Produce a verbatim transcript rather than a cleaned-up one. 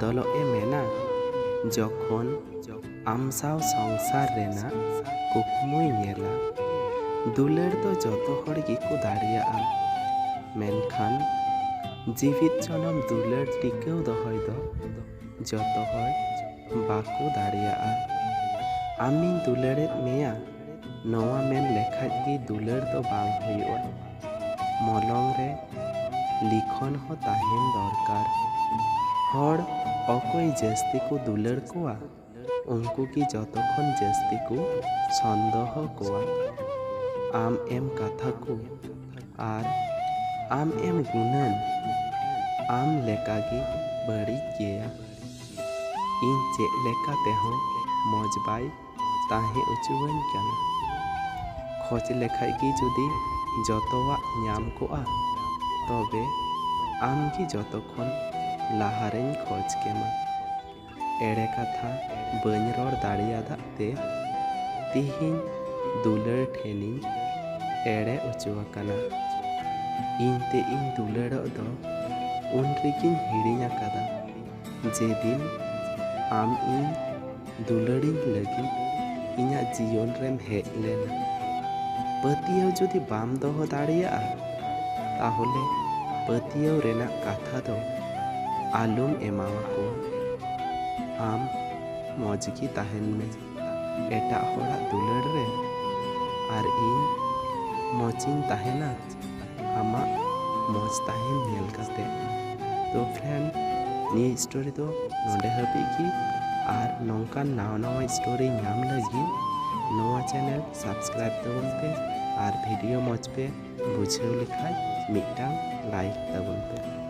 ᱵᱚᱫᱚᱞᱚᱜ ᱮ ᱢᱮᱱᱟ᱾ ᱡᱚᱠᱷᱚᱱ ᱟᱢ ᱥᱟᱶ ᱥᱚᱝᱥᱟᱨ ᱨᱮᱱᱟᱜ ᱠᱩᱠᱢᱩᱭ ᱧᱮᱞᱟ, ᱫᱩᱞᱟᱹᱲ ᱫᱚ ᱡᱚᱛᱚ ᱦᱚᱲ ᱜᱮᱠᱚ ᱫᱟᱲᱮᱭᱟᱜᱼᱟ, ᱢᱮᱱᱠᱷᱟᱱ ᱡᱤᱣᱤᱫ ᱡᱚᱱᱚᱢ ᱫᱩᱞᱟᱹᱲ ᱴᱤᱠᱟᱹᱣ ᱫᱚᱦᱚᱭ ᱫᱚ ᱡᱚᱛᱚ ᱦᱚᱲ ᱵᱟᱠᱚ ᱫᱟᱲᱮᱭᱟᱜᱼᱟ᱾ ᱟᱢᱤᱧ ᱫᱩᱞᱟᱹᱲᱮᱫ ᱢᱮᱭᱟ, ᱱᱚᱣᱟ ᱢᱮᱱ ᱞᱮᱠᱷᱟᱡ ᱜᱮ ᱫᱩᱞᱟᱹᱲ ᱫᱚ ᱵᱟᱝ ᱦᱩᱭᱩᱜᱼᱟ᱾ ᱢᱚᱞᱚᱝ ᱨᱮ ᱞᱤᱠᱷᱚᱱ ᱦᱚᱸ ᱛᱟᱦᱮᱱ ᱫᱚᱨᱠᱟᱨ᱾ ᱦᱚᱲ ᱚᱠᱚᱭ ᱡᱟᱹᱥᱛᱤ ᱠᱚ ᱫᱩᱞᱟᱹᱲ ᱠᱚᱣᱟ, ᱩᱱᱠᱩ ᱜᱮ ᱡᱚᱛᱚ ᱠᱷᱚᱱ ᱡᱟᱹᱥᱛᱤ ᱠᱚ ᱥᱚᱱᱫᱚᱦᱚ ᱠᱚᱣᱟ᱾ ᱟᱢ ᱮᱢ ᱠᱟᱛᱷᱟ ᱠᱚ ᱟᱨ ᱟᱢ ᱮᱢ ᱜᱩᱱᱟᱹᱱ ᱟᱢ ᱞᱮᱠᱟᱜᱮ ᱵᱟᱹᱲᱤᱡ ᱜᱮᱭᱟ᱾ ᱤᱧ ᱪᱮᱫ ᱞᱮᱠᱟ ᱛᱮᱦᱚᱸ ᱢᱚᱡᱽ ᱵᱟᱭ ᱛᱟᱦᱮᱸ ᱚᱪᱚᱣᱟᱹᱧ ᱠᱟᱱᱟ᱾ ᱠᱷᱚᱡᱽ ᱞᱮᱠᱷᱟᱡ ᱜᱮ ᱡᱩᱫᱤ ᱡᱚᱛᱚᱣᱟᱜ ᱧᱟᱢ ᱠᱚᱜᱼᱟ, ᱛᱚᱵᱮ ᱟᱢ ᱜᱮ ᱡᱚᱛᱚ ᱠᱷᱚᱱ ᱞᱟᱦᱟᱨᱮᱧ ᱠᱷᱚᱡᱽ ᱠᱮᱢᱟ᱾ ᱮᱲᱮ ᱠᱟᱛᱷᱟ ᱵᱟᱹᱧ ᱨᱚᱲ ᱫᱟᱲᱮᱭᱟᱫᱟᱜ ᱛᱮ ᱛᱤᱦᱤᱧ ᱫᱩᱞᱟᱹᱲ ᱴᱷᱮᱱᱤᱧ ᱮᱲᱮ ᱚᱪᱚ ᱟᱠᱟᱱᱟ᱾ ᱤᱧ ᱛᱮ ᱤᱧ ᱫᱩᱞᱟᱹᱲᱚᱜ ᱫᱚ ᱩᱱ ᱨᱮᱜᱤᱧ ᱦᱤᱲᱤᱧ ᱟᱠᱟᱫᱟ, ᱡᱮᱫᱤᱱ ᱟᱢ ᱤᱧ ᱫᱩᱞᱟᱹᱲᱤᱧ ᱞᱟᱹᱜᱤᱫ ᱤᱧᱟᱹᱜ ᱡᱤᱭᱚᱱ ᱨᱮᱢ ᱦᱮᱡ ᱞᱮᱱᱟ᱾ ᱯᱟᱹᱛᱭᱟᱹᱣ ᱡᱩᱫᱤ ᱵᱟᱢ ᱫᱚᱦᱚ ᱫᱟᱲᱮᱭᱟᱜᱼᱟ, ᱛᱟᱦᱚᱞᱮ ᱯᱟᱹᱛᱭᱟᱹᱣ ᱨᱮᱱᱟᱜ ᱠᱟᱛᱷᱟ ᱫᱚ ᱟᱞᱚᱢ ᱮᱢᱟᱣᱟᱠᱚᱣᱟ᱾ ᱟᱢ ᱢᱚᱡᱽ ᱜᱮ ᱛᱟᱦᱮᱱ ᱢᱮ ᱮᱴᱟᱜ ᱦᱚᱲᱟᱜ ᱫᱩᱞᱟᱹᱲ ᱨᱮ, ᱟᱨ ᱤᱧ ᱢᱚᱡᱽ ᱤᱧ ᱛᱟᱦᱮᱱᱟ ᱟᱢᱟᱜ ᱢᱚᱡᱽ ᱛᱟᱦᱮᱱ ᱧᱮᱞ ᱠᱟᱛᱮ᱾ ᱛᱚ friend, ᱱᱤᱭᱟᱹ story ᱫᱚ ᱱᱚᱰᱮ ᱦᱟᱹᱵᱤᱡ ᱜᱮ, ᱟᱨ ᱱᱚᱝᱠᱟᱱ ᱱᱟᱣᱟ ᱱᱟᱣᱟ story ᱧᱟᱢ ᱞᱟᱹᱜᱤᱫ ᱱᱚᱣᱟ channel subscribe ᱛᱟᱵᱚᱱ ᱯᱮ, ᱟᱨ video ᱢᱚᱡᱽ ᱯᱮ ᱵᱩᱡᱷᱟᱹᱣ ᱞᱮᱠᱷᱟᱡ ᱢᱤᱫᱴᱟᱝ like ᱛᱟᱵᱚᱱ ᱯᱮ᱾